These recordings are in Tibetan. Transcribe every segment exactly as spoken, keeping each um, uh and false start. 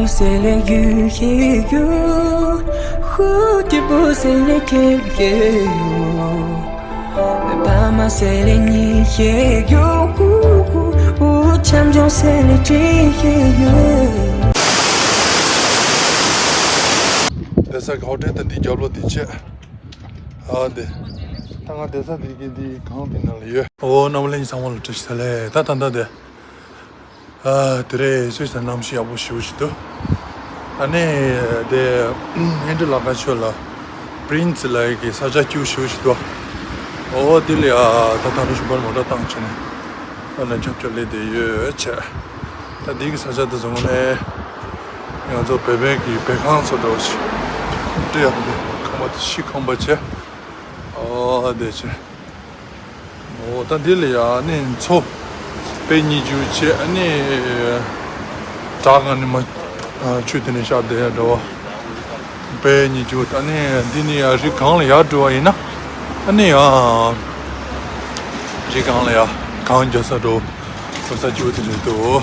C'est les yeux qui gueulent, route pour c'est les quais. Pas ma c'est les nids qui gueulent, champion c'est les tea. དེ་ས་ག་ཧོ་ཊེལ་དེ་འདི་རྒྱབ་ལོགས་དེ་བྱས། ཨ་དེ། ད་ང་བསྡད་ས་དེ་གི་འདི་གང་དེ་ནང་ལ་ཡོད། ཨོ་རྣམ་པ་ལྷན་རྒྱས་ཚང་མ་ལ་བཀྲ་ཤིས་བདེ་ལེགས། ད་ད་ད་དེ། ཨ་དེ་རེད། སུད་སི་གནམ་གཤིས་ཡག་པོ་ཞེ་པོ་ཞིག་འདུག་ཨ་ནི་དེ་ཧེན་ཌི་ལ་ཁ་ཆོས་ལ་པྲིན་སི་ལ་གི་ས་ཆ་སྐྱིད་པོ་ཞེ་པོ་ཞིག་འདུག་ཨོ་དེ་ལ་ཡ་ད་ད་རུ་ཞུ་བར་མོ་ཊ་བཏང་བྱས་ནས་ད་ལ་ཆབ་ཆབ་ལས་དེ་ཡོད་བྱས། ད་འདི་གི་ས་ཆ་དེ་བཟུང་ནས་ང་ཚོ་བོད་པའི་གི་བོད་ཁང་ཚོ་འདྲ་བོ་ཞིག་འདྲ་ཡག་པོ་འདུག་ཁང་པ་དེ་ཤི་ཁང་པ་བྱས། ཨོ་དེ་བྱས། ཨོ་ད་འདི་ལ་ཡ་ཨ་ནི་མཚོ་པད་ཉི་ཆུ་བྱས། ཨ་ནི་བྲག་ཨ་ནི་མ་ཆུ་དེ་ནས་ཤར་བསྡད་ཡ་འདྲ་བོ། པད་ཉི་ཆུ། ཨ་ནི་འདི་ནས་ཡ་རི་སྒང་ལ་ཡར་འགྲོ་བ་ཡིན་ན་ཨ་ནི་ཡ་རི་སྒང་ལ་ཡ་གངས་རྒྱག་ས་འགྲོ་འགྲོ་ས་སྐྱིད་པོ་དེ་འདྲ་འདུག་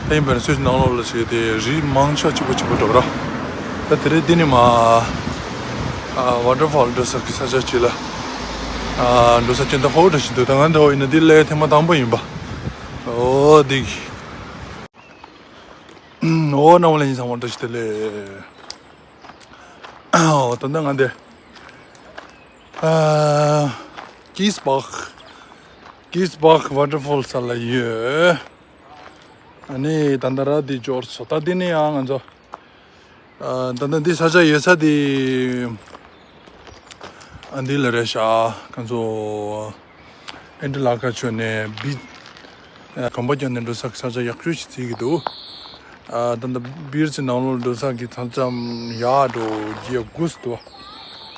ད་ཡིན་པ་ན་སུད་སི་ནང་ལོགས་ལ་བྱས་ཏེ་རི་མང་ཆེ་བ་གཅིག་པ་གཅིག་པ་འགྲོ་ར། ད་དེ་རིང་འདི་ནས་མ་ཨ་ཝ་ཊར་ཕོལ་འགྲོ་ས་གི་ས་ཆ་ཅིག་ལ་ཨ་འགྲོ་ས་ཅིག་ད་ཧོ་འདྲ་ཞིག་འདུག་ད་ང་འདྲ་བོ་ཡིན་ན་འདི་ལས་ཐེངས་མ་དང་པོ་ཡིན་པ། ཨོ་འདི་གི་ཨོ་རྣམ་པ་ལྷན་རྒྱས་ཚང་མ་བཀྲ་ཤིས་བདེ་ལེགས། ཨོ་ད་ལྟ་ང་འདི་ཨ་ཀིས་བྷག་ཀིས་བྷག་ཝ་ཊར་ཕོལ་ས་ལ་ཡོད། ཨ་ནི་ད་ལྟ་ར་འདི་འབྱོར་སོང་། ད་འདི་ནས་ཡང་ང་ཚོ་ཨ་ད་ལྟ་འདི་ས་ཆ་ཡོད་ས་འདི་ཨ་འདི་ལ་རེད་ཤག་ང་ཚོ་ཨེན་ཌི་ལ་ཁ་ཆོས་ནས་བི་ཨ་གོམ་པ་རྒྱག་ནས་འགྲོ་ས་ས་ཆ་ཡག་ཤོས་ཤིག་བརྩི་གི་འདུག་ཨ་ད་ལྟ་བིར་ཚི་ནང་ལོགས་འགྲོ་ས་གི་ས་ཆ་ཡག་འགྲོ་རྒྱག་དགོས་སུ་འདུག་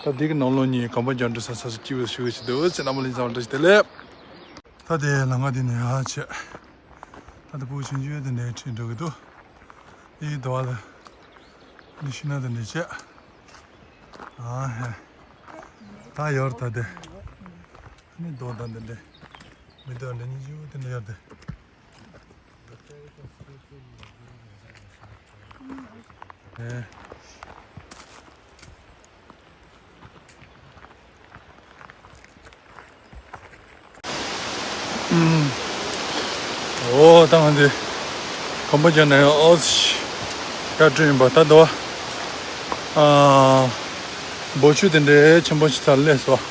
ད་འདི་གི་ནང་ལོགས་ནས་གོམ་པ་རྒྱག་འགྲོ་ས་ས་ཆ་སྐྱིད་པོ་ཞིག་ཞིག་འདུག་ཚེ་རྣམ་པ་ལྷན་རྒྱས་ཚང་མ་བཀྲ་ཤིས་བདེ་ལེགས། ད་དེ་ལམ་ཁ་འདི་ནས་ཡར་བྱས། ད་ལྟ་ཕྲུ་གུ་ཆུང་ཆུང་དེ་འདྲའི་ཁྲིད་འགྲོ་གི་འདུག་ཨེ་དོ་བ་ལ་འདི་ཤི་ན་དེ་འདྲའི་བྱས། ཨ་ཧེ། ད་ཡོར་ད་དེ་ནི་རྡོ་དང་དེ་འདྲའི་མི་དོ་འདྲ་ཉི་ཆུ་དེ་འདྲ་ཡོར་དེ། ཨེ། ཨོ་ད་ང་འདི་གོམ་པ་རྒྱག་ནས་ཨོ་ཤི་ཡར་འགྲོ་ཡིན་པ། ད་དོ་ཨ་འབོ་ཆུ་དེ་འདྲའི་ཆེན་པོ་ཞིག་ཚར་སླེབས་སོང་།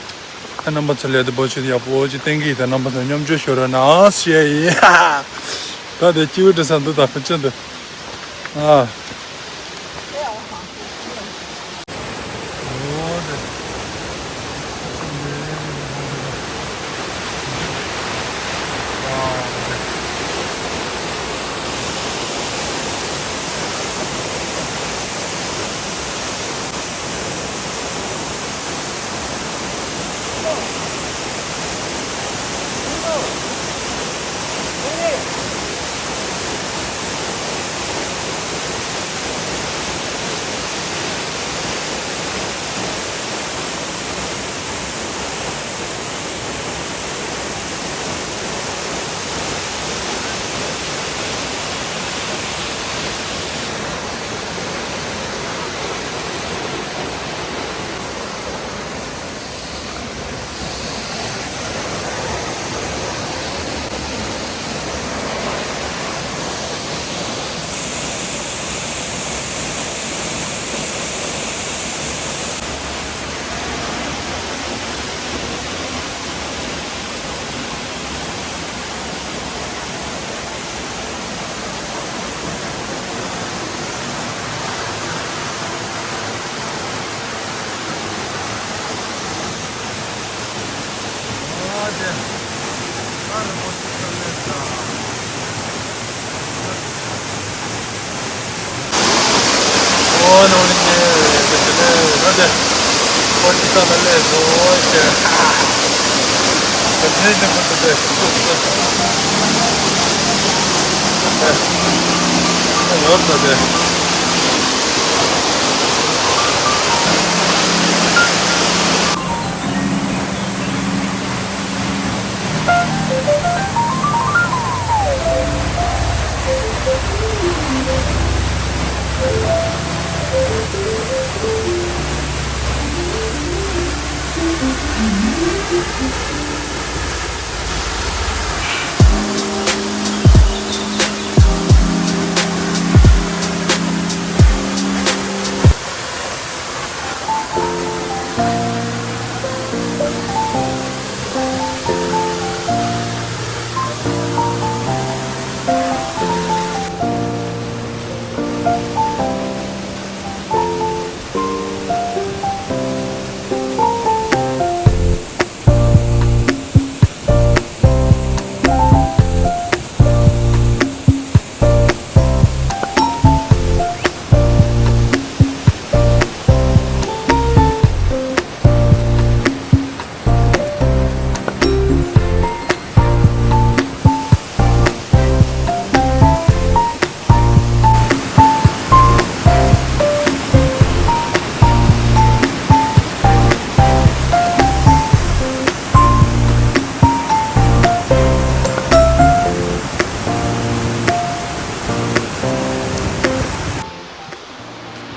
ད་རྣམ་པ་ཚོ་སླེབས་དུས་འབོ་ཆུ་དེ་ཡག་པོ་ཅིག་བསྟན་གི་ཡིན། ད་རྣམ་པ་ཚོ་མཉམ་སྤྱོད་ཤོར་ར་ན་ཤེས་ཡིན། ད་དེ་སྐྱིད་པོ་འདྲ་ས་འདུག་ད་ཕན་ཆད་འདུག་ཨ།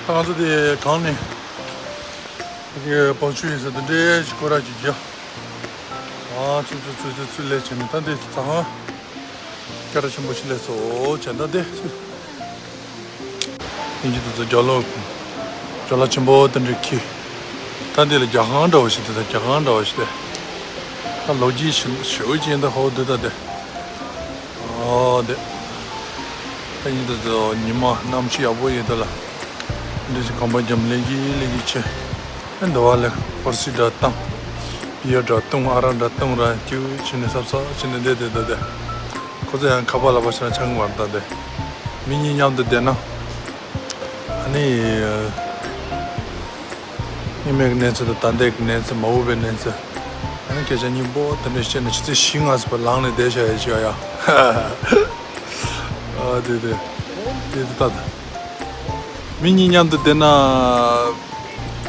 ད་ང་ཚོ་དེ་གང་ནས་དེ་བང་ཆུ་ཡིན་ས་དེ་འདྲའི་ཞིག་སྐོར་ར་ཅིག་རྒྱག་ཨ་ཆུ་ཆུ་ཆུ་ཆུ་ཆུ་ལས་བྱས་ནས་ད་འདི་ཚང་སྐད་གྲགས་ཆེན་པོ་ཞིག་སླེབས་སོང་བྱས་ད་འདི་ཡིན་གྱི་འདུག་ཚོ་རྒྱ་ལོ་རྒྱ་ལོ་ཆེན་པོ་དེ་འདྲའི་ཁྱི་ད་འདི་ལ་རྒྱ་ཁང་འདྲ་བོ་ཞིག་དེ་ད་རྒྱ་ཁང་འདྲ་བོ་ཞིག་དེ་ད་ལོ་རྒྱུས་ཞིག་ཞེ་པོ་ཅིག་ཡིན་ད་ཧོ་འདི་ད་འདི། ཨོ་དེ། ད་ཡིན་དུས་ཚོ་ཉི་མ་གནམ་གཤིས་ཡག་པོ་ཡིན་དུས་ལ། འདི་ཞིག་གོམ་པ་རྒྱབ་ལེན་གྱི་ལེན་གྱི་ཆེ། ཨ་འདི་བ་ལས་ཧྥ་ར་སི་འདྲ་བཏང་། བི་ཡར་འདྲ་བཏུང་ཨ་རག་འདྲ་བཏུང་ར་ཀྱུ་བྱས་ནས་སབ་སབ་བྱས་ནས་བསྡད་བསྡད་བསྡད་བསྡད། ཁོ་ཚོ་ཡང་ཁ་པར་ལ་པ་ཤ་ཆང་བར་ད་བསྡད། མི་གཉིས་མཉམ་དུ་བསྡད་ན། ཨ་ནི། སྔོན་མའི་གནས་ཚུལ་དང་ད་ལྟའི་གནས་ཚུལ་མ་འོངས་པའི་གནས་ཚུལ། ཨ་ནི་སྐད་ཆ་སྙིང་པོ་དེ་འདྲ་བཤད་ནས་ཆུ་ཚོད་བཞི་ལྔ་ཙམ་པ་ལངས་ནས་བསྡད་བཞག་ཡ་ཅིག་ཡ། ཨ་དེ་དེ། དེ་དེ་ད་ད། མི་གཉིས་མཉམ་དུ་བསྡད་ན།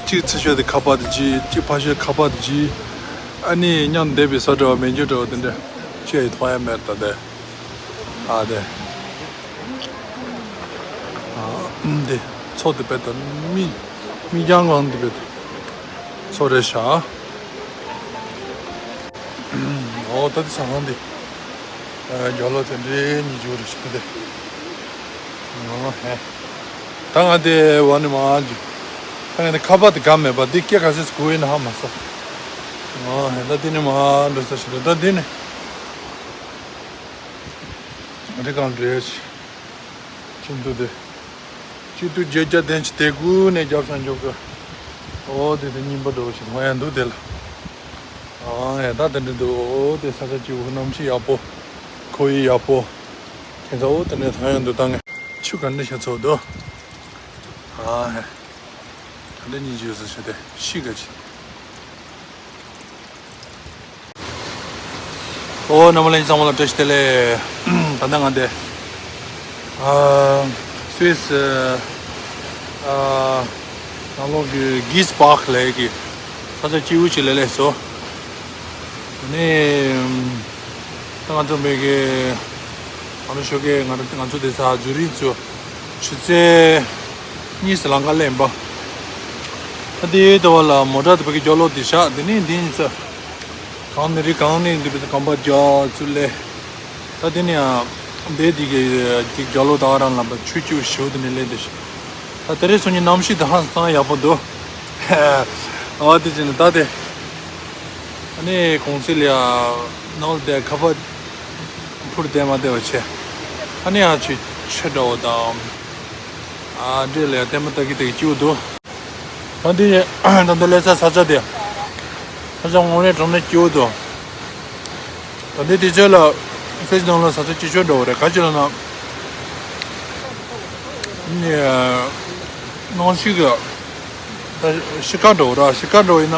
གཅིག་ཚུར་ཤོག་དེ་ཁ་པར་དེ་བརྗེད། གཅིག་ཕར་ཤོག་ཁ་པར་དེ་བརྗེད། ཨ་ནི་མཉམ་བསྡད་པའི་ས་འདྲ་བ་མེད་རྒྱུ་འདྲ་བ་དེ་འདྲ་ཆེ་ཡི་མཐོང་ཡ་མེད་ད་དེ། ཨ་དེ། ཨ་འདི། མཚོ་དེ་བས་ད་མི། མི་རྐྱང་གང་དེ་བས་ད། མཚོ་རེད་ཤག་ཨོ་ད་དེ་ས་ཁང་འདི། ཨ་རྒྱ་ལོ་དེ་འདྲའི་ཉིན་རྒྱུ་རེད་ཤག་དེ། ཨོ་ཧེ། ད་ང་དེ་བ་ནི་མ་འཇུ། ད་ང་དེ་ཁ་པར་དེ་ག་མེད་པ་འདི་སྐད་ག་ཚོད་གོ་ཡིན་ན་ཧ་མ་སོ། ཨོ་ཧེ་ད་དེ་ནི་མ་འགྲོ་ས་ཞིག་རེད་ད་དེ་ནི། རི་སྒང་འདྲེས། ཁྱིམ་དུ་དེ། སྤྱི་འཐུས་བརྗེ་བརྒྱ་དན་ཅི་དེ་དགུ་ནས་རྒྱབ་སང་འཇོག་གི་ཨོ་དེ་དེ་རྙིང་པ་འགྲོ་བ་ཞིག་མ་ཡང་འདུག་དེ་ལ། ཨ་ཡ་ད་དེ་འདྲ་འདུག་ཨོ་དེ་ས་ཆ་སྐྱིད་པོ་གནམ་གཤིས་ཡག་པོ། ཁོར་ཡུག་ཡག་པོ། དེ་ཚོ་ཨོ་དེ་འདྲ་ཐང་ཡང་འདུག་ད་ངས་ཆུ་ག་འདྲ་ཤ་ཚོགས་འདུག་ཨ་ཡ། ད་འདྲ་གཉིས་ཀྱི་ཡོད་ས་ཞིག་དེ་ཤི་ག་ཅི། ཨོ་རྣམ་པ་ལྷན་རྒྱས་ཚང་མ་ལ་བཀྲ་ཤིས་བདེ་ལེགས། ད་ལྟ་ང་འདི། ཨ། སུད་སི། ཨ། ནང་ལོགས་ཀྱི་གིས་པཱག་ལས་ཀྱི། ས་ཆ་སྐྱིད་པོ་ཅིག་ལ་སླེབས་སོང་། ནི། ད་ང་ཚོ་མེད་ཀི། ང་ཚོ་ཞོགས་ཀས་ང་ང་ཚོ་དེ་ས་ཛུ་རིག་ཚུར། ཆུ་ཚོད་གཉིས་སུ་ལམ་ཁ་སླེབས་པ། ད་དེའི་ལྟ་བ་ལ་མོ་ཊ་དེ་བ་གི་རྒྱབ་ལོགས་དེ་བཞག་དེ་ནས་འདི་ཡིན་ས། གང་ནས་རི་གང་ནས་འདི་བས་གམ་པ་རྒྱག་ཚུར་སླེབས། ད་དེ་ནས་ཡང་འདི་དེ་གི་དེ་རྒྱབ་ལོགས་དང་རང་ལམ་པ་ཆུ་སྐྱིད་པོ་ཞེ་པོ་དེ་ནས་སླེབས་དེ་ཤི། ད་དེ་རིང་སང་ཉིན་གནམ་གཤིས་དེ་ཧང་སང་ཡག་པོ་འདུག་ཨ་དེ་བྱས་ནས་ད་དེ། ཨ་ནི་གུང་སེང་ལ་ཡ་ནང་ལ་བསྡད་ཁ་པར་འཕུར་བསྡད་མ་བསྡད་པ་བྱས། ཨ་ནི་ཡང་ཆུ་ཆུ་འདྲ་བོ་དང་། ཨ་འདྲེ་ལ་ཡ་བསྟན་པ་ལྟ་གི་ལྟ་གི་སྐྱིད་པོ་འདུག་ད་འདི་ད་འདི་སླེབས་ས་ས་ཆ་དེ། ས་ཆ་དངོས་གནས་དྲང་གནས་སྐྱིད་པོ་འདུག་ད་འདི་དུས་ཚོད་ལ་ས་ཆ་ནང་ལ་ས་ཆ་སྐྱིད་ཤོས་འདྲ་བོ་རེད་ག་ཅི་ལབ་ན། ནི་གནམ་གཤིས་ཀྱི་ད་གཤིས་ཀ་འདྲ་བོ་ར་གཤིས་ཀ་འདྲ་བོ་ཡིན་ན་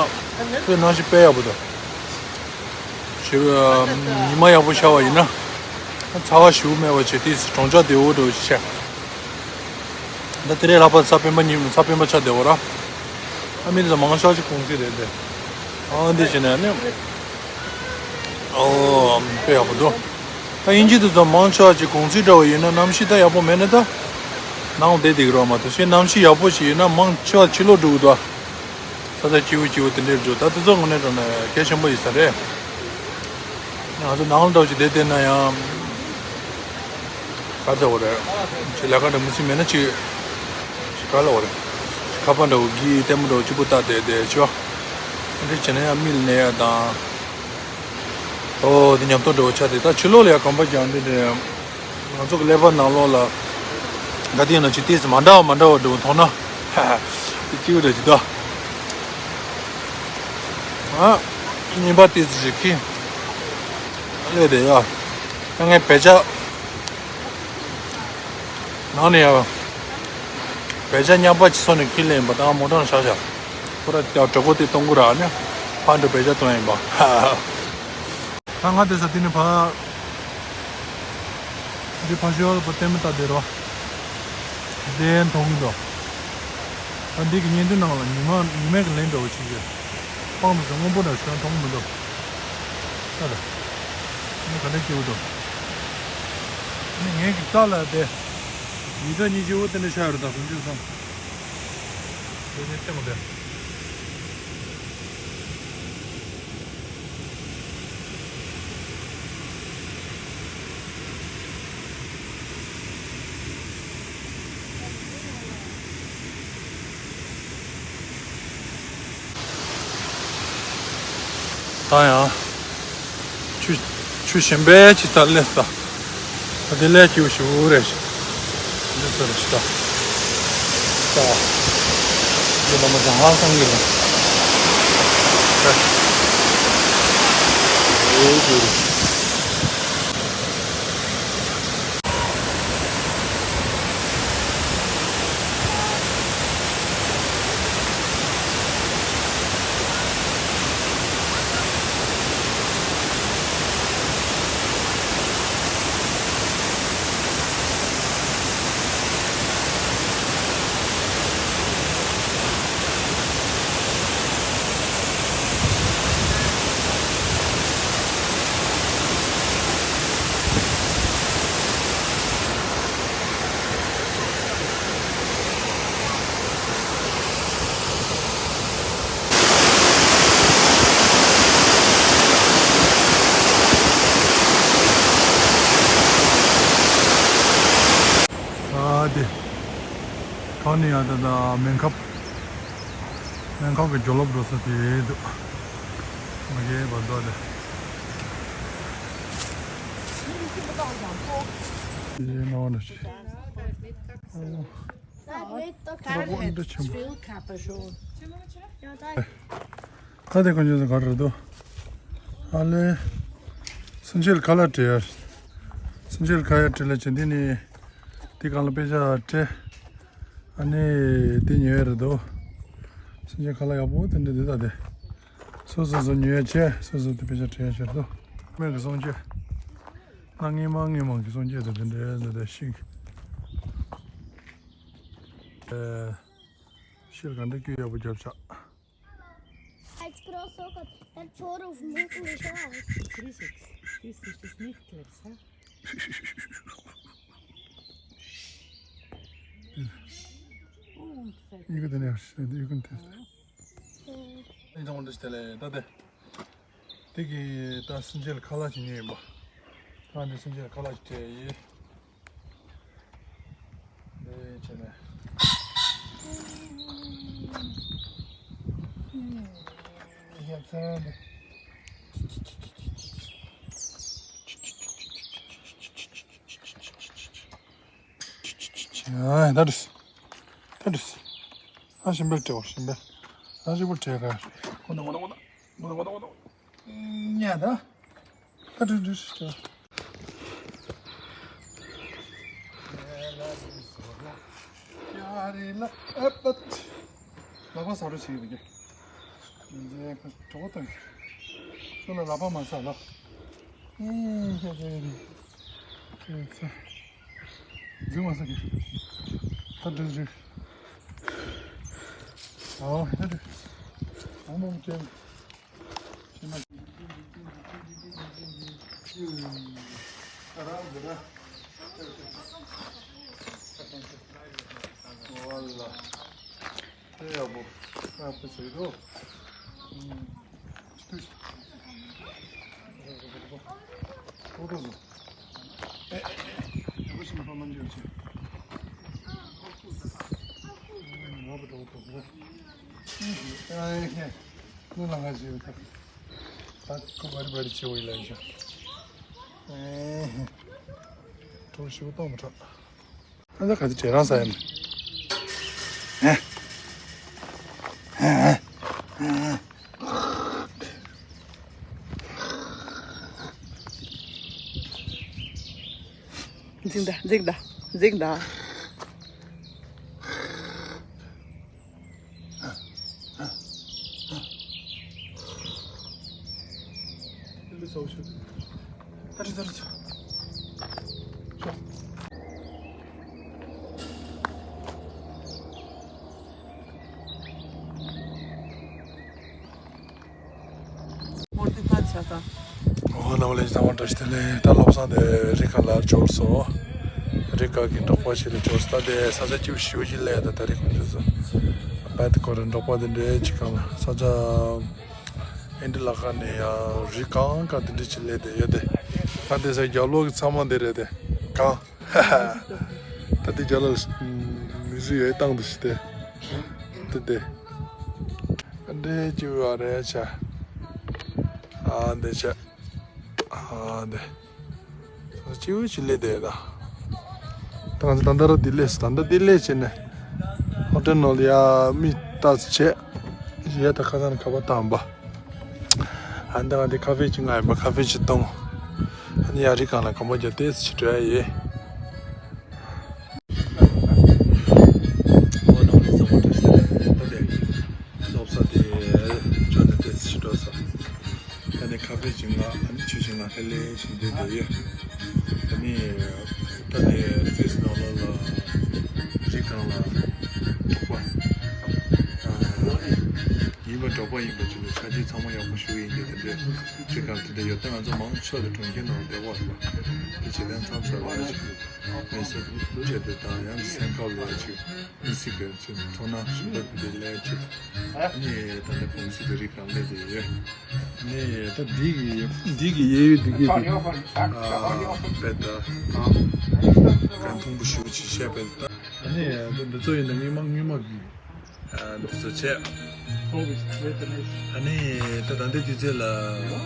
དཔེ་གནམ་གཤིས་དཔེ་ཡག་པོ་འདུག་ཞེ་པོ་ཉི་མ་ཡག་པོ་ཤར་བ་ཡིན་ན་ཚ་བ་ཞེ་པོ་མེད་པ་བྱས་དེ་གྲོང་ཆོག་བདེ་བོ་འདྲ་བོ་ཞིག་ཆགས། ད་དེ་རིང་ལྷག་པར་གཟའ་སྤེན་པ་ཉིན་གཟའ་སྤེན་པ་ཆགས་བདེ་བོ་ར། ཨ་མི་དེ་ཚོ་མང་ཤོས་ཅིག་གུང་སེང་རེད་དེ། ཨ་འདི་བྱས་ནས་ནི། ཨོ་དཔེ་ཡག་པོ་འདུག་ད་དབྱིན་ཇི་དེ་ཚོ་མང་ཤོས་ཅིག་གུང་སེང་འདྲ་བོ་ཡིན་ན་གནམ་གཤིས་ད་ཡག་པོ་མེད་ན་ད། ནང་བསྡད་བསྡད་ཀྱི་རོགས་མ་གཏོགས་ཤེས་གནམ་གཤིས་ཡག་པོ་ཞིག་ཡིན་ན་མང་ཆེ་བ་ཕྱི་ལོགས་འགྲོ་གི་འདུག་ད་ ས་སྐྱིད་པོ་སྐྱིད་པོ་དེ་འདྲས་འགྲོ། ད་དེ་ཚོ་དངོས་གནས་དྲང་གནས་གལ་ཆེན་པོ་ཡིན་ས་རེད། ང་ཚོ་ནང་ལ་འགྲོ་ཅིག་བསྡད་བསྡད་ན་ཡང་། ག་ཚོད་བ་རེད། ཅིག་ལས་ཀ་འདྲ་མི་སྲིད་མེད་ན་ཅིག་ཅིག་ག་ལ་བ་རེད། ཁ་པར་འདྲ་བོ་གི་ལྟད་མོ་འདྲ་བོ་གཅིག་པུ་ལྟ་བསྡད་བསྡད་ཆོག་འདི་བྱས་ན་ཡང་མིག་ལ་ན་ཡ་དང་། ཨོ་འདི་ཉམས་རྟོགས་འདྲ་བོ་ཆགས་ཏེ། ད་ཕྱི་ལོགས་ལ་ཡ་གོམ་པ་རྒྱག་འདི་འདྲ། ང་ཚོ་གི་ཀླད་པ་ནང་ལོགས་ལ་ག་དེ་ཡིན་ན་ཅིག་ཏོག་ཙམ་མ་འདྲ་བ་མ་འདྲ་བ་འདྲ་བོ་མཐོང་ན། ཧ་ཧ། དེ་སྐྱིད་པོ་འདྲ་ཅིག་འདུག་ཨ། གཉིས་པ་ཏོག་ཙམ་ཅིག་ཁྱི་ཀླད་དེ་ཡ། ད་ངས་བེ་ཅག་ནང་ནས་ཡ། བེ་ཅག་ཉག་པ་ཅིག་བཟོས་ནས་ཁྱི་ལེན་པ་དང་མོ་ཊ་ནང་བཞག་བཞག་ཁོ་ར་ཀྱག་གྲོད་ཁོག་དེ་གཏོང་གི་ར་ནི། ཕར་འགྲོ་བེ་ཅག་གཏོང་ཡིན་པ། ཧ་ཧ། ད་ང་དེ་ས་དེ་ནས་ཕར། འདི་ཕར་ཞོལ་པོ་ལྟད་མོ་ལྟ་བསྡད་རོགས། དེ་མཐོང་གི་འདུག་ད་འདི་གི་བརྙན་ཐུང་ནང་ལ་ཉི་མ་ཉི་མའི་གི་ལན་འདྲ་བོ་ཞིག་གི། སྤང་དུ་སོང་སྔོན་པོ་འདྲ་ཞིག་མཐོང་གི་མི་འདུག་ད་ད། ནི་ག་འདྲ་སྐྱིད་པོ་འདུག་ནི་ངའི་གི་རྩ་ལ་དེ། ཉིས་རྩ་གཉིས་ཀྱི་འོ་དེ་འདྲ་ཤར་རུ་དང་སུམ་ཅུ་སོང་། དེ་ནས་ལྟད་མོ་དེ། ད་ཡང་། ཆུ་ཆུ་ཞིམ་པའི་ཆུ་རྩ་སླེབས་ས། ད་དེ་ལས་སྐྱིད་པོ་ཞིག་རེད། འདི་ཚོ་རེད་ཤི་ད། ད། འདི་ལ་མ་ཅང་ཧང་སང་གི་རེད། ད། འོ་དེ་རེད། ཨ་དེ། གང་ནས་ཡང་ད་ད་སྨན་ཁབ། སྨན་ཁབ་ཀྱི་རྒྱུ་ལོབ་འགྲོ་ས་དེ་འདུག་མ་གས་བར་དོ་དེ། དེ་ནང་ན་ཞིག That make the ཁ་ལག་འདི་ཆེན་པོ། ད་དེ་གོན་རྒྱུ་ག་རེ་འདུག་ཨ་ལེ། སེམས་ཅན་ཁ་ལག་སྤྲད་ཡ། སེམས་ཅན་ཁ་ཡ་སྤྲད་ལ་བྱེད་འདི་ནི། དེ་གང་ལ་དཔེ་ཆ་སྤྲད། ཨ་ནི་དེ་ཉོས་རེད་དོ། སེམས་ཅན་ཁ་ལག་ཡག་པོ་དེ་འདྲ་འདི་ད་དེ། སོ་སོ་སོ་ཉོས་བྱས་སོ་སོ་དེ་དཔེ་ཆ་སྤྲད་ཡ་ཤར་དོ། སྨན་གྱི་སྲུང་བྱེད། གནའ་སྔས་མ་སྔས་མ་གི་སྲུང་བྱེད་དེ་དེ་འདྲ་འདི་འདྲ་ཤིག་ཨེ། ཤེལ་ག་འདྲ་སྐྱུ་ཡག་པོ་རྒྱབ་ཆགས། Als groot ook het, het soort of moeilijk is. Crisis. Crisis is niet clear, hè? Oh, ontzettend. You can test. You can test. ཨེ། ཨེ་ཙང་འདི་ལྟ་ལེ་ད་དེ། དེ་གི་ད་སེམས་ཅན་ཁ་ལག་ཅིག་ཉོས་ཡིན་པ། ད་འདི་སེམས་ཅན་ཁ་ལག་ཅིག་སྤྲད་ཡིན། འདི་བྱས་ནས། ཡ་ཚ་འདི། ཨ་ད་འདྲ། ད་འདྲ། ཨ་ཞིམ་པའི་སྤྲད་པ་ཞིམ་པའི། ཨ་ཞིམ་པོ་སྤྲད་ག་ཁོ་ན་ཁོ་ན་ཁོ་ན། ཉལ་ད། ཨ་ཏྲི་ཏྲི་ཏྲི། ཡ་རེ་ལ་ཨ་པད། ལག་པ་ཟ་འགྲོ་བྱེད་ཀྱི་འདུག་ཉིན་མཚན་ཁོ་གྲོགས་པོ་དང་། ཁྱོད་ལ་ལག་པ་མ་ཟ་ལ། ཨེ་ཧེ་ཧེ་ཧེ། ཁྱོད་ཚ། འཛིན་མ་ཟ་གི། ད་འགྲིག་འགྲིག་ཨོ་ཧེ་འགྲིག་ཨོ་མོ་མོ་ཅན། ཨ་ཕུ་ཚོས་དོ། ཨུམ། ཅི་ཐུགས་ཤིག་ཨོ་དོ་དོ། ཨེ་ཨེ་ཨེ། ཡག་པོ་ཞིག་མ་པ་མ་འཇོག་ཅིག་ཨུམ། ང་པ་འགྲོ་དོ་དོ། ཨེ་ཨེ། ནུ་ལ་ང་ཞིག་ད། ད་ཁོ་བར་བར་ཆེ་བའི་ལ་ཞོ། ཨེ་ཧེ། གྲོགས་ཞིག་གཏོང་མི་ཐུབ། ཨ་ད་ག་ཚོད་བྲེལ་རང་ས་ཡིན། ཨེ། འཛིང་ད་འཛིང་ད་འཛིང་ད། ཨོ་རྣམ་པ་ལྷན་རྒྱས་ཚང་མ་བཀྲ་ཤིས་བདེ་ལེགས། ད་བློ་བཟང་དེ་རི་ཁ་ལ་འབྱོར་སོང་། རི་ཁ་གི་འབྲོག་པ་ཞིག་ལ་འབྱོར་སོང་། ད་དེ་ས་ཆ་སྐྱིད་པོ་ཞེ་པོ་ཞིག་སླེབས། ད་ད་རི་ཁ་འབྱོར་སོང་། བད་ཁོ་རེ་འབྲོག་པ་དེ་འདྲའི་ཅིག་གང་ས་ཆ་ཨིན་ཌི་ལ་ཁ་ནས་ཡང་རི་གང་ག་དེ་འདྲ་ཅིག་སླེབས་དེ་ཡོད་དེ། ད་དེ་ས་རྒྱབ་ལོགས་ཀྱི་ཚང་མ་དེ་རེད་དེ་གང་། ད་དེ་རྒྱབ་ལོགས་མི་གཟུགས་ཡོད་སྟངས་དེ་ཞིག་དེ། དེ་དེ། འདྲེ་སྐྱིད་པོ་རེད་ཆ། ཨ་འདི་ཆ། ཨ་འདི། སྐྱིད་པོ་ཞིག་སླེབས་དེ་ད། ད་ང་ཚོ་ད་ལྟ་ར་འདི་སླེབས་སོང་། ད་ལྟ་འདི་སླེབས་བྱས་ནས་ཧོ་ཊེལ་ནང་ལ་ཡ་མི་ལྟ་ཙམ་བྱས། གཞས་ད་ཁ་སང་ནས་ཁ་པར་བཏང་པ། ཨ་འདི་ང་འདི་ཁ་ཧྥེ་ཅིག་ང་ཡིན་པ་ཁ་ཧྥེ་ཅིག་བཏུང་། ཨ་ནི་ཡ་རི་སྒང་ལ་གོམ་པ་རྒྱག་ཏོག་ཙམ་ཅིག་འགྲོ་ཡ་ཡིན། ཨོ་ནང་ལ་ཚང་མ་བཀྲ་ཤིས་བདེ་ལེགས། ད་དེ་བློ་བཟང་དེ་འབྱོར་ནས་ཏོག་ཙམ་ཅིག་འགྲོ་སོང་། ད་ནི་ཁ་ཧྥེ་ཅིག་ང་ཨ་ནི་ཆུ་ཅིག་ང་ལྷན་ལྷན་ཞིག་འདུག་དེ་ཡོད། ད་ནི་ད་ནི་སུད་སི་ནང་ལོགས་ལ་རི་སྒང་ལ་འབྲོག་པ་ཡིན་པ་འབྲོག་པ་ཡིན་པ་ཅིག་ལ་ཆ་རྐྱེན་ཚང་མ་ཡག་པོ་ཞིག་ཡིན་གྱི་དེ་འདྲའི་རི་སྒང་དེ་འདྲ་ཡོད། ད་ང་ཚོ་མང་ཆེ་བ་དེ་གྲོང་ཁྱེར་ནང་བསྡད་པ་རེད་པ། དེ་བྱེད་དོན་མཚམས་སུ་ལ་ཅིག་མེ་སོར་བྱེད་དེ་དང་ཡང་སེམས་ཁམས་ལ་ཅིག་མི་སྲིད་པའི་ཚོ་ཚོར་སྣང་ཞིག་འདུག་དེ་ལས་ཅིག་ནི་ད་ལྟ་གོང་སྲིད་དེ་རིགས་གང་ལས་དེ་ཡོད། ནི་ད་འདི་གི་འདི་གི་གཡས་གཡོན་འདི་གི་དེ་ཨ་བེད་ད་ཨ་རྒན་ཕུང་པོ་ཞེ་པོ་ཅིག་བཤད་པ་ད། ནི་འདི་ཚོ་ཡིན་ན་སྔོན་མ་སྔོན་མ་གི་ཨ་འདི་ཚོ་བྱས། ཨ་ནི་ད་ད་ལྟའི་དུས་ཚོད་ལ་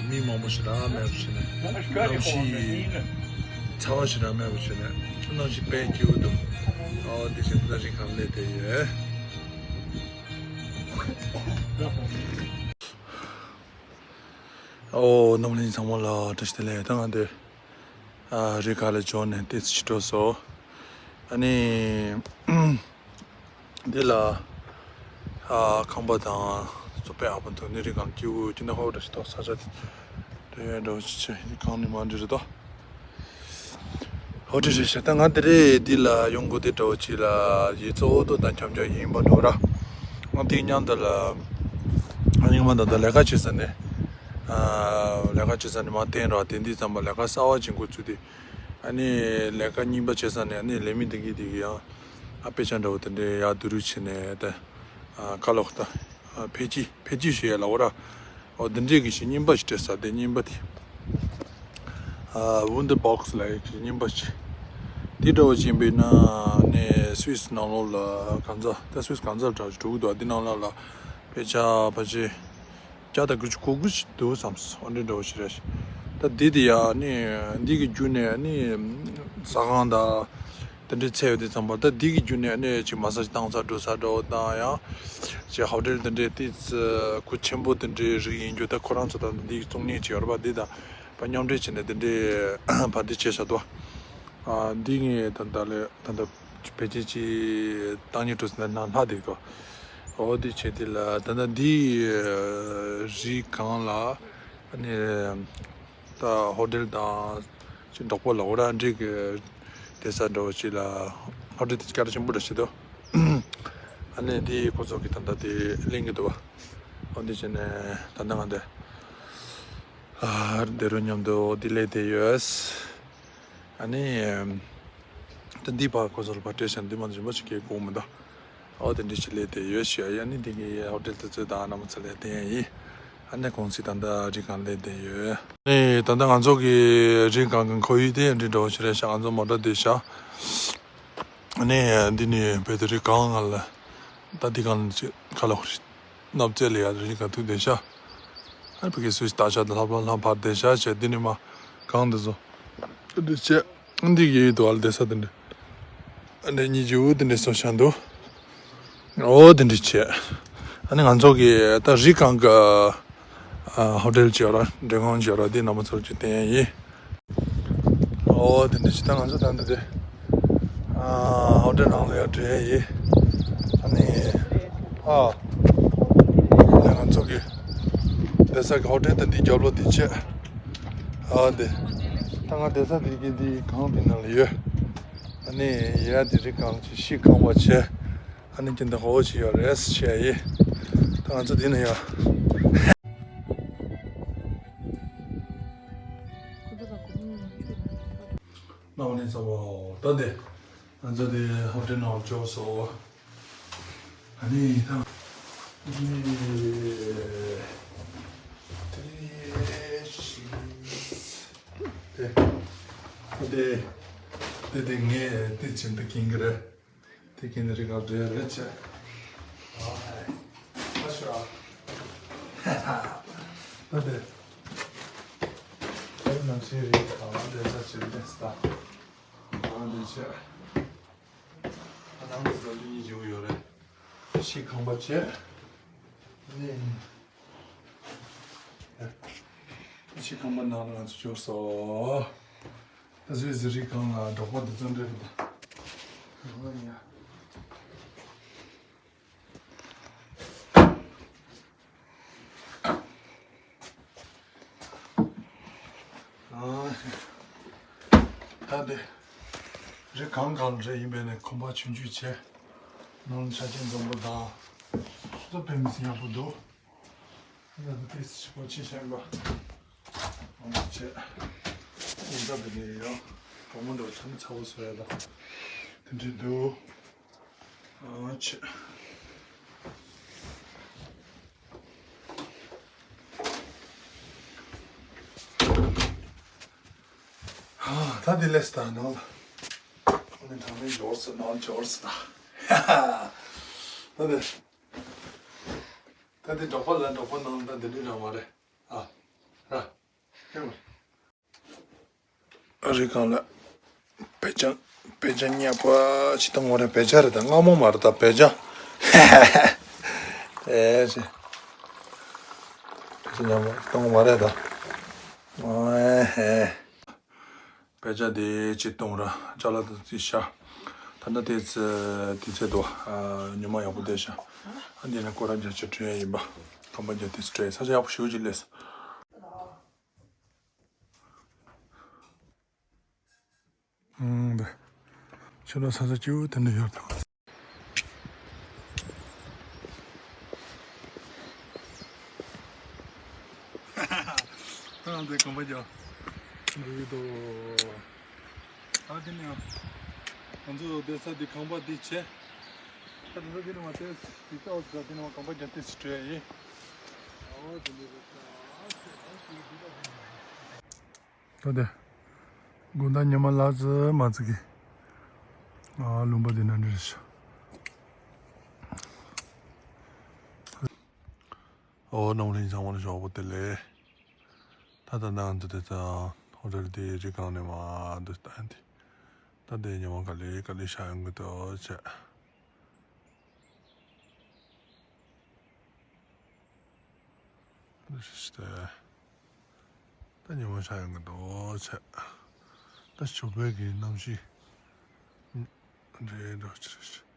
མི་མང་པོ་ཞིག་རག་མེད་པ་ཞིག་ནས་གནམ་གཤིས་ཚ་བ་ཞིག་རག་མེད་པ་ཞིག་ནས་གནམ་གཤིས་དཔེ་སྐྱིད་པོ་འདུག་ཨོ་དེ་བཞིན་ད་རིང་གང་ལས་དེ་ཡོད། ཨོ་རྣམ་པ་ལྷན་རྒྱས་ཚང་མ་ལ་བཀྲ་ཤིས་བདེ་ལེགས། ད་ང་འདི་ཨ་རི་ཁ་ལ་འབྱོར་ནས་ཏོག་ཙམ་ཅིག་འགྲོ་སོང་། ཨ་ནི་འདི་ལ་ཨ་ཁང་པ་དང་ཚོ་པའི་ཨ་ཕ་དང་ནི་རི་སྒང་སྐྱིད་པོ་ཅིག་ན་ཧོ་འདྲ་ཞིག་འདུག་ས་ཆ་དེ་འདྲ་ཞིག་ཆེ་རི་སྒང་ནི་མ་འདྲ་རེད་དོ། ཧོ་ཊེལ་རེད་ཤག་ད་ང་དེ་རེད་འདི་ལ་ཡོང་དགོས་དེ་འདྲ་བོ་ཅིག་ལ་ཡིད་གཙོ་བོ་ཏོ་དང་འཆམ་འཆམ་ཡིན་པ་འགྲོ་ར། ང་དེའི་མཉམ་དུ་ལ་ཨ་ནི་ང་ད་ལྟ་ལས་ཀ་བྱེད་ས་ནས་ཨ་ལས་ཀ་བྱེད་ས་ནས་མར་བསྟན་ར། དེ་འདི་ཙམ་པ་ལས་ཀ་གསར་པ་ཅིག་འགོ་ཚུགས་ཏེ་ཨ་ནི་ལས་ཀ་རྙིང་པ་བྱེད་ས་ནས་ཨ་ནི་ལས་མི་འདི་གི་འདི་གི་ཡང་ཨ་དཔེ་ཆ་འདྲ་བོ་དེ་འདྲའི་ཡར་བསྡུ་རུབ་བྱས་ནས་ད་ཨ་ཁ་ལོག་ད་ཨ་ཕལ་ཆེར་ཕལ་ཆེར་ཞུ་ཡ་ལ་འོ་ར། ཨོ་འདི་འདྲས་ཀྱི་ཞིག་རྙིང་པ་ཞིག་སྤྲད་ས་དེ་རྙིང་པ་དེ། ཨ་ཝུན་ཌར་བྷོག་སི་ལབ་ཡག་གི་རྙིང་པ་ཞིག་དེ་འདྲ་བོ་ཅིག་ཡིན་པས་ན་ནས་སུད་སི་ནང་ལོགས་ལ་གང་ཟག་ད་སུད་སི་གང་ཟག་གྲགས་ཞིག་འགྲོ་གི་འདུག་དེ་ནང་ལོགས་ལ་དཔེ་ཆ་ཕལ་ཆེར་བརྒྱ་དང་དགུ་བཅུ་གོ་དགུ་ཞིག་འདུག་བསམ་སོང་། ཨོ་འདྲས་འདྲ་བོ་ཞིག་རེད། ད་འདི་དེ་ཡང་ནི་འདི་གི་བརྒྱུད་ནས་ནི་ཟ་ཁང་དང་། དེ་འདྲའི་ཚད་ཡོད་དེ་ཚང་མ་ད་འདི་གི་བརྒྱུད་ནས་ནས་ཅིག་མ་སཱ་ཇི་བཏང་ས་འགྲོ་ས་འགྲོ་དང་ཡང་ཅིག་ཧོ་ཊེལ་དེ་འདྲའི་ཏིས་གུ་ཆེན་པོ་དེ་འདྲའི་རིགས་ཡིན་རྒྱུ་ད་ཁོ་རང་ཚོ་ད་འདི་གི་བཙོང་མཁན་ཅིག་ཡོད་རེད་པ། འདི་ད་ཕར་མཉམ་འབྲེལ་བྱས་ནས་དེ་འདྲའི་ཕར་འདི་བྱས་བཞག་འདུག་ཨ་འདི་ངས་ད་ད་ལས་ད་ད་ཕལ་ཆེར་ཅིག་བཏང་སྙིང་བྲོ་ཟེར་ན་ནང་ལྷག་བསྡད་འདུག་ཨོ་འདི་བྱས་དེ་ལ་ད་ད་འདི་རི་སྒང་ལ་ཨ་ནི། ད་ཧོ་ཊེལ་དང་ཅིག་འབྲོག་པ་ལ་འོ་ར་འདྲེ་གི་བསྡད་ས་འདྲ་བོ་ཅིག་ལ་ཧོ་ཊེལ་དེ་སྐད་གྲགས་ཆེན་པོ་འདྲ་ཞིག་འདུག་ཨ་ནི་དེ་ཁོ་ཚོ་གི་ད་ལྟ་དེ་གླེང་གི་འདུག་བ། འོ་འདི་བྱས་ནས་ད་ལྟ་ང་འདི་ཨ་འདི་རུ་མཉམ་དུ་འོ་འདི་ལས་བསྡད་ཡོད། ཨ་ནི་ད་འདི་ཕར་ཁོ་ཚོ་ལ་ཕར་སྤྲད་བཞག་འདི་མ་རིན་པོ་ཆེ་གས་དགོས་མི་འདུག་ཨོ་དེ་འདྲ་ཞིག་སླེབས་བསྡད་ཡོད་ཤག་ཡ། ནི་དེ་གི་ཧོ་ཊེལ་དེ་ཚོ་དང་རྣམ་པ་ཚོ་ལ་བསྟན་ཡ་ཡིན། ཨ་ནི་གུང་སེང་ད་ལྟ་རི་སྒང་སླེབས་བསྡད་ཡོད། ནི་ད་ལྟ་ང་ཚོ་གི་རི་སྒང་གི་ཁོར་ཡུག་དེ་འདྲ་འདྲ་བོ་ཞིག་རེད་ཤག་ང་ཚོ་མོ་ཊ་བསྡད་ཤག་ཨ་ནི་འདི་ནི་བེ་ཏི་རི་སྒང་ང་ལ་ད་འདི་སྒང་ལ་ཅིག་ཁ་ལོ་ཧོར་ནབ་ཙེ་ལ་ཡ་རི་སྒང་ཐུག་བསྡད་ཤག་ཨ་ནི་ཕ་གི་སུ་ཞིག་ད་ཤག་ད་ལྷབ་ལྷབ་ལྷབ་ཕར་བསྡད་ཤག་བྱས། འདི་ནི་མ་སྒང་འདི་ཚོ་འདི་བྱས། འདི་གི་ཡུལ་དུ་ཨ་ལ་བསྡད་ས་དེ་འདྲ། ཨ་ནི་གཉིས་ཀྱི་འུ་དེ་འདྲ་སོང་ཤག་འདུག་ཨོ་དེ་འདྲ་བྱས། ཨ་ནི་ང་ཚོ་གི་ད་རི་སྒང་གི་ཨ་ཧོ་ཊེལ་ཅིག་ཡོད་ར། མགྲོན་ཁང་ཅིག་ཡོད་ར། དེ་རྣམ་པ་ཚོར་ཅིག་བསྟན་ཡ་ཡིན། ཨོ་དེ་འདྲ་བྱས། ད་ང་ཚོ་ད་འདི་དེ་ཨ་ཧོ་ཊེལ་ནང་ལ་ཡར་འགྲོ་ཡ་ཡིན། ཨ་ནི་ཨ་ཨ་ནི་ང་ཚོ་གི་བསྡད་ས་གི་ཧོ་ཊེལ་ད་འདི་རྒྱབ་ལོགས་དེ་བྱས། ཨ་དེ་ད་ང་བསྡད་ས་དེ་གི་འདི་སྒང་དེ་ནང་ལ་ཡོད། ཨ་ནི་ཡ་དེ་རི་སྒང་ཅིག་ཤིང་ཁང་པ་བྱས། ཨ་ནི་ཁྱེད་འདི་ཧོ་ཞིག་ཡོད་རེད་ཟེར་བཤད་ཡིན། ད་ང་ཚོ་འདི་ན་ཡོད། ནང་ནས་ཚ་བོ་ད་དེ་ང་ཚོ་དེ་ཧོ་ཊེལ་ནང་འབྱོར་སོང་། ཨ་ནི་ད་ཨ་ནི་དེ་དེ་དེ་དེ་ངས་དེ་བྱིན་ད་གིན་གི་རེད། དེ་གིན་རི་སྒང་འགྲོ་ཡ་རེད་བྱས། ཨ་ཧེ། ཨ་ཤ། ད་དེ། དེ་ནང་བཞིན་རི་སྒང་ལ་འགྲོ་ས་བྱེད་ལས་ས། ཨ་འདི་བྱས། ཨ་ནང་དུ་འཛམ་གླིང་གཉིས་བྱེད་ཡོད་རེད། ཤིང་ཁང་པ་བྱས། ནི། ཤིང་ཁང་པ་ནང་ལ་ང་ཚོ་འབྱོར་སོང་། ད་གཟོད་ཟི་རི་སྒང་ལ་འབྲོག་པ་འདི་ཚོ་འདྲ་རེད་ད། ཨོ་ཡ། ཨ། ད་དེ་རི་སྒང་སྒང་རེད། ཡིན་པས་ནས་གོམ་པ་ཆུང་ཆུང་བྱས། ནང་ཆ་རྐྱེན་འཛོམས་པོ་དང་། སུ་ཕེབས་མི་སྲིད་ཡག་པོ་འདུག་ད་ལྟ་ཏོག་ཙམ་ཞིག་པོ་ཅི་བྱས་པ། ཨ་མ་བྱས། ཡིན་ད་དེ་ནས་ཡང་གྲོགས་མོ་འདྲ་བོ་ཆ་ནི་ཚ་བོ་བཟོ་ཡ་ད། དེ་འདྲས་འདུག་ཨ་ཆེ། ད་དེ་ལས་ད་ནང་ལ། ཨ་ནི་དྲང་མིན་འབྱོར་སོང་། ནང་འབྱོར་སོང་ད། ད་དེ། ད་དེ་འབྲོག་པ་ལ་འབྲོག་པ་ནང་ད་དེ་འདྲས་རང་མ་རེད། ཨ། ར། ཧེ་མ། རི་སྒང་ལ་བེ་ཅ། བེ་ཅ་ཉག་པ་ཅིག་བཏང་བ་རེད། བེ་ཅ་རེད་ད། སྔ་མོ་མ་རེད་ད། བེ་ཅ། ཨེ་ཅེ། བེ་ཅ་ཉག་པ་བཏང་བ་མ་རེད་ད། ཨེ་ཧེ། བེ་ཅ་དེ་ཅིག་བཏང་ར། ཅ་ལག་དེ་ཅིག་བཞག་ད་ལྟ་དེ་ཚེ་དེ་ཚེ་དུ་ཉི་མ་ཡག་པོ་བསྡད་ཤག་ཨ་འདི་ནས་སྐོར་ར་རྒྱག་ཅིག་བྲོས་ཡ་ཡིན་པ། ཁང་པ་རྒྱག་དེ་ཚེ་བྲོས། ས་ཆ་ཡག་པོ་ཞེ་པོ་ཅིག་སླེབས་སོང་། ཨང་། འདི་ཕྱི་ལོགས་ས་ཆ་སྐྱིད་པོ་དེ་འདྲ་ཡོད་པ། ཨང་། འདི་གོམ་པ་རྒྱག་འགྲོ་གི་འདུག་ཨ་དེ་ནས་ང་ཚོ་བསྡད་ས་འདི་ཁང་པ་འདི་བྱས། ད་དེ་ཚོ་འདི་ནས་མ་བལྟས་འདི་ལྟ་བུ་ཟ། འདི་ནས་མ་གོམ་པ་རྒྱག་དེ་ཚེ་བྲོས་ཡ་ཡིན། ཨོ་དེ་འདྲ་རེད་ད། ཨ་ཙི་ཨ་ཙི་འདི་ལྟ་བུ། ད་དེ། དགོང་དག་ཉི་མ་ལག་ཙི་མ་ཙི་གི། ཨ་ལུང་པ་འདི་ན་འདྲ་ཞིག་ཨོ་རྣམ་གླིང་ཚང་མ་ལ་ཞོགས་པ་བདེ་ལེགས། ད་ད་ནང་དུ་དེ་ད་ཧོ་ཊེལ་དེ་རི་སྒང་ནས་མར་འདུག་ད་འདི། ད་དེ་ཉི་མ་ག་ལེ་ག་ལེ་ཤར་ཡོང་གི་འདུག་བྱས། ད་ཉི་མ་ཤར་ཡོང་གི་འདུག་བྱས། ད་ཞོགས་པའི་གི་གནམ་གཤིས་རེད་འགྲོ་ཅི་རེད།